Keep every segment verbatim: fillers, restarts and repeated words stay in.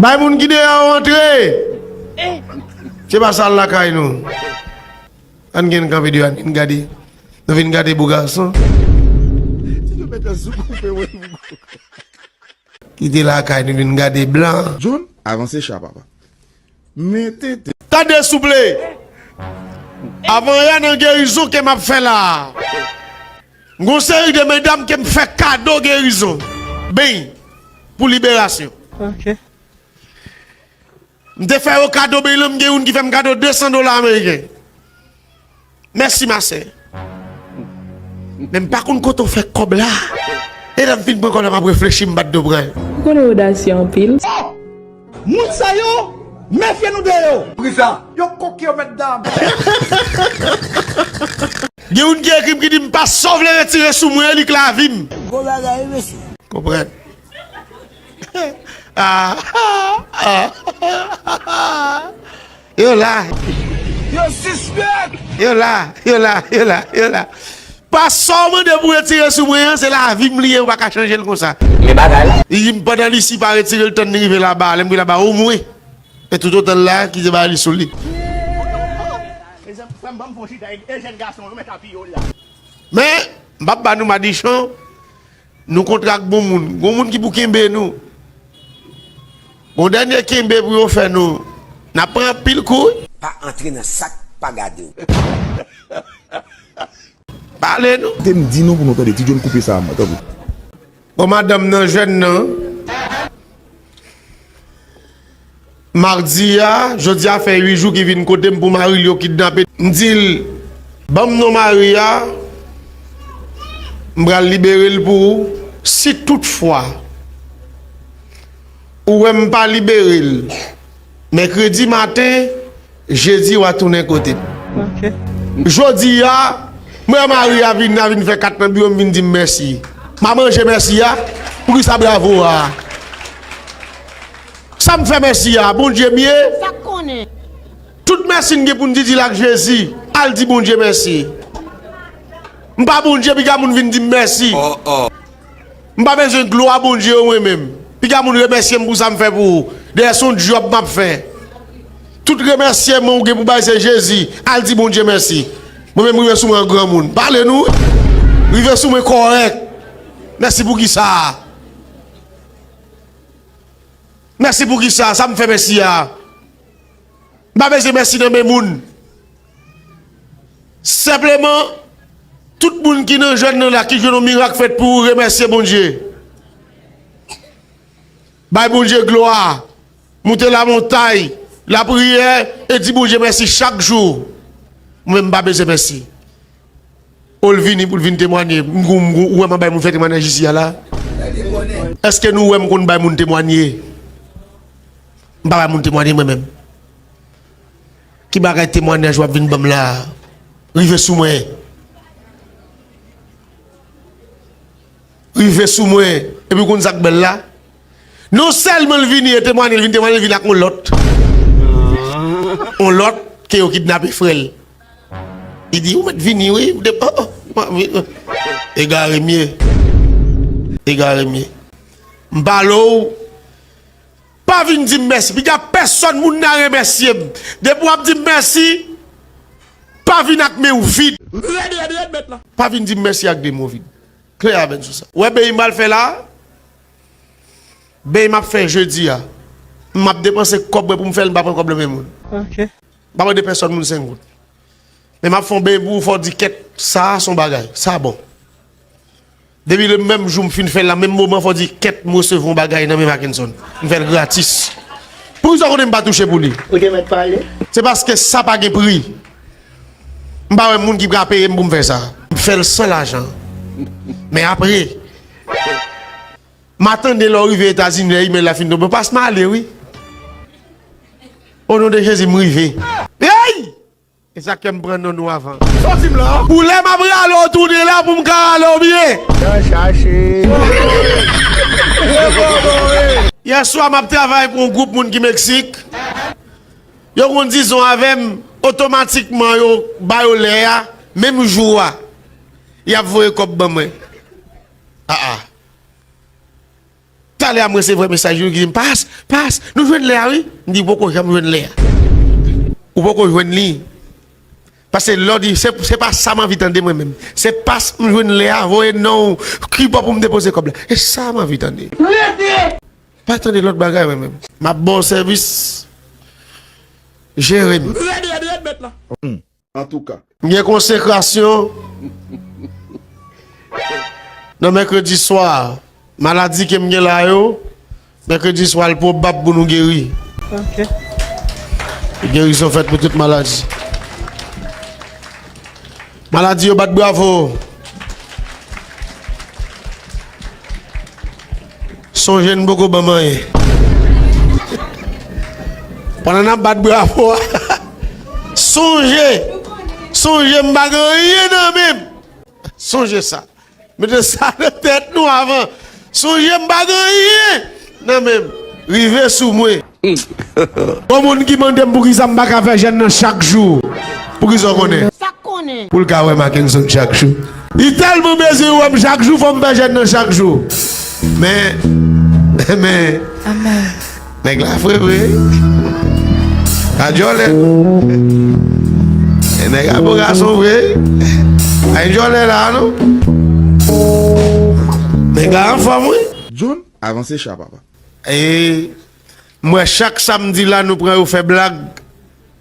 Bay moun ki deyò yo antre. Se pa sal lakay nou. Ann gen kanpe deyò, ann vin gade. Nou vin gade bougason. Kite lakay, nou vin gade blan. John, avanse cha, papa. Men tenten. Tande souple. Avan yè nan gerizon ke m ap fè la a, m gon seri de medam ke m fè kado gerizon. Beny. Pou liberasyon. Ok. M te fè yo kado beny lan, m gen youn ki fè m kado de san dola ameriken. Mèsi, ma sè. Men m pa konn kote w fè kòb la. E lè m fin pran kòb la, m ap reflechi, m bat do pran l. Ou konnen odasye anpil. Oh! Moun sa yo, mefye nou de yo. Poukisa? Yo koke yo, mèt dam. Gen youn ki ekri m ki di m pa sa w vle retire sou mwen, li k lavi m. Gwo bagay, wi, mesye. Konprann. Ah, ah, ah. Yo la. Yo sispèk. Yo la, yo la, yo la, yo la. Pa sa w mande pou retire sou mwen an, se lavi m li ye, ou pa ka chanje l konsa. Men bagay la. Li di m pandan li si pa retire l, tann li rive laba, lè m rive laba, omwen. E toutotan l la, kite bagay li sou li. Mezanmi, frè m, ban m fon chita, e jèn gason yo mèt apiye w la. Men, m p ap ba nou madichon. Nou kontre ak bon moun. Gon moun ki pou kenbe nou. Gon dènye kenbe pou yo fè nou. N ap pran anpil kou, wi. Pa antre nan sa k pa gade w. Pale nou. Te m di nou pou nou tande, Ti John koupe sa a, tanpri. Bon, madanm nan, jèn nan. Madi a, jodi a fè uit jou ki vin kote m pou mari l yo kidnape. M di l, ban m non mari a, m pral libere l pou ou. Si toutfwa ou wè m pa libere l, mèkredi maten, jedi w a tounen kote m. Ok. Jodi a, m wè mari a vin, a vin fè kat nan biwo m, vin di m mèsi. M a manje mèsi a, poukisa bravo a? Sa m fè mèsi a, Bondye m ye. Sa k konnen? Tout mèsi n gen pou n di, di l ak Jezi. Al di Bondye mèsi. M pa Bondye, piga moun vin di m mèsi. Oh, oh. M pa bezwen glwa Bondye yo mwen menm. Piga moun remèsye m pou sa m fè pou ou. Dèyè se yon djòb m ap fè. Tout remèsyeman ou gen pou bay se Jezi. Al di Bondye mèsi. Mwen menm rive sou mwen an granmoun. Pale nou. Rive sou mwen kòrèk. Mèsi pou kisa? Mèsi pou kisa? Sa m fè mèsi a? M pa bezwen mèsi nan men moun. Senpleman, tout moun ki nan jèn nan la ki jwenn yon mirak fèt pou ou, remèsye Bondye. Bay Bondye glwa. Moute lamontay, lapriyè, e di Bondye mèsi chak jou. Mwen menm m pa bezwen mèsi. Ou l vini pou l vin temwanye. M gou, m gou, ou wè m ap bay moun fè temwanyaj isi a la? Èske nou wè m konn bay moun temwanye? M pa bay moun temwanye mwen menm. Ki bagay temwanyaj w ap vin ban m la a? Rive sou mwen. Rive sou mwen. Epi w konn sa k bèl la? Non sèlman l vini e temwanye, l vin temwanye, l vin ak yon lòt. Yon lòt ke yo kidnape frè l. Li di, ou mèt vini, wi. Ou te, oh, oh, oh, wi, oh. Egare m ye. Egare m ye. M pale w. Pa vin di m mèsi. Piga pèsòn moun nan remèsye m. Depi w ap di m mèsi, pa vin ak men w vid. Rèd, rèd, rèd, mèt la. Pa vin di m mèsi ak de men w vid. Klè avè n sou sa. Ou wè beny m pral fè la a? Beny m ap fè jedi a. M ap depanse kòb mwen pou m fè l, m pa pran kòb nan men moun. Ok. M pa mande pèsòn moun senk goud. Men m ap fè yon beny pou ou, fò w di kèt, sa a se yon bagay, sa bon. Depi le menm jou m fin fè l la, menm moman fò w di kèt, m resevwa yon bagay nan men Mackenson. M fè l gratis. Poukisa w konnen m pa touche pou li? Ou te mèt pale. Se paske sa pa gen pri. M pa wè moun ki pral peye m pou m fè sa. M fè l san lajan. Men apre, m a tande lè w rive Etazini, lè imèl la fin tonbe, w pas m ale, wi. O non de Jezi, m rive. Hey! E sa k fè m pran non nou avan. Sa w di m la? Pou lè m ap rale w tounen la, pou m ka rale w byen. Nan chache. Yè swa, m ap travay pou yon gwoup moun ki Meksik. Yo konn dizon avè m, otomatikman, yo ba yo lè a, menm jou a, y ap voye kòb ban mwen. A a. Talè a m resevwa mesaj youn ki di m, "Pas, pas, nou jwenn lè a wi." M di, "Ou poko janm jwenn lè a. Ou poko jwenn li." Paske lè w di, se, se pa sa m anvi tande mwen menm. Se pas m jwenn lè a, voye non w, ki bò pou m depoze kòb la. E sa m anvi tande. Pa tande lòt bagay mwen menm. M ap ba w sèvis. Jere m. Rèd, rèd, rèd, mèt la. Antouka. M gen konsekrasyon nan mèkredi swa. Maladi ke m gen la yo, mèkredi swa l pwobab pou nou geri. Ok. Gerizon fèt pou tout maladi. Maladi yo bat bravo. Sonje n poko ban m anyen. Pandan n ap bat bravo a, sonje, sonje m pa gen anyen nan men m. Sonje sa. Mete sa nan tèt nou avan. Sonje m pa gen anyen nan men m. Rive sou mwen. Gon moun ki mande m poukisa m pa ka fè jèn nan chak jou. Poukisa w konnen? Sa k konnen? Pou l ka wè Mackenson chak jou. Li tèlman bezwen wè m chak jou, fò m fè jèn nan chak jou. Men, men, Amen. Nèg la fre vre. Pa djòlè. E nèg la bon gason vre. Pa gen djòlè la, non. Nèg la anfòm, wi. John, avanse cha, papa. E m wè chak sa m di la, nou pran yo fè blag.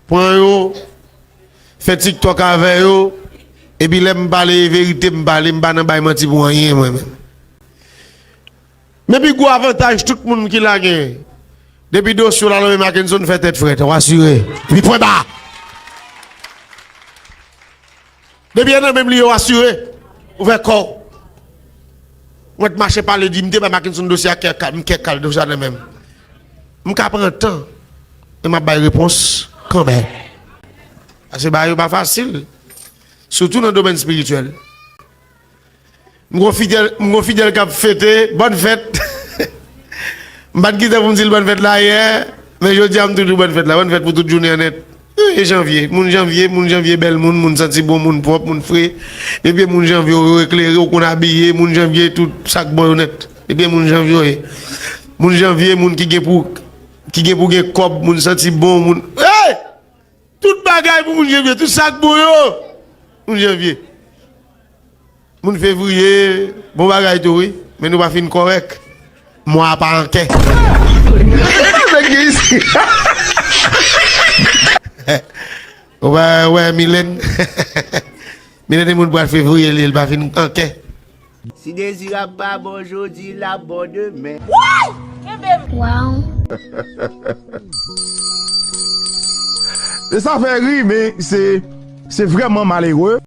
Pran yo, fè TikTok avè yo. Epi lè m pale, e verite m pale, m pa nan bay manti pou anyen, mwen menm. Men pi gwo avantaj tout moun ki la gen, depi dosye w la nan men Mackenson, fè tèt frèt, w asire. Epi pwen ba. Depi e nan men m li ye, w asire. Ouvè kò w. Mwen t mache pale di m te bay Mackenson dosye a kè kal, m kè kal dosye a nan men m. M ka pran tan e m ap bay repons kanmenm. Paske bagay yo pa fasil. Sitou nan domèn espirityèl. M gon fidèl, m gon fidèl k ap fete, bòn fèt. M pa t gen tan pou m di l bòn fèt la yè, men jodi a m tou di l bòn fèt la. Bòn fèt pou tout jounen an nèt. Wi, e janvye. Moun janvye, moun janvye bèl moun, moun santi bon, moun pwòp, moun fre. Depi e moun janvye w, yo eklere, w konn abiye, moun janvye tout sa k bon yo nèt. Depi e moun janvye w ye. Moun janvye, moun ki gen pou, ki gen pou gen kòb, moun santi bon, moun, hey! Tout bagay pou moun janvye, tout sa k bon yo, moun janvye. Moun fevriye, bon bagay tou wi, men nou pa fin kòrèk. Mwa a pa ankè. Nèg gen isi. Ou pa wè Milèn? Milèn e moun pral fevriye li, li pa fin ankè. Si Dezirab pa bon jodi, l ap bon demen. Woy! Kenbe m! Wow. E sa fè ri, men se, se vrèman malere.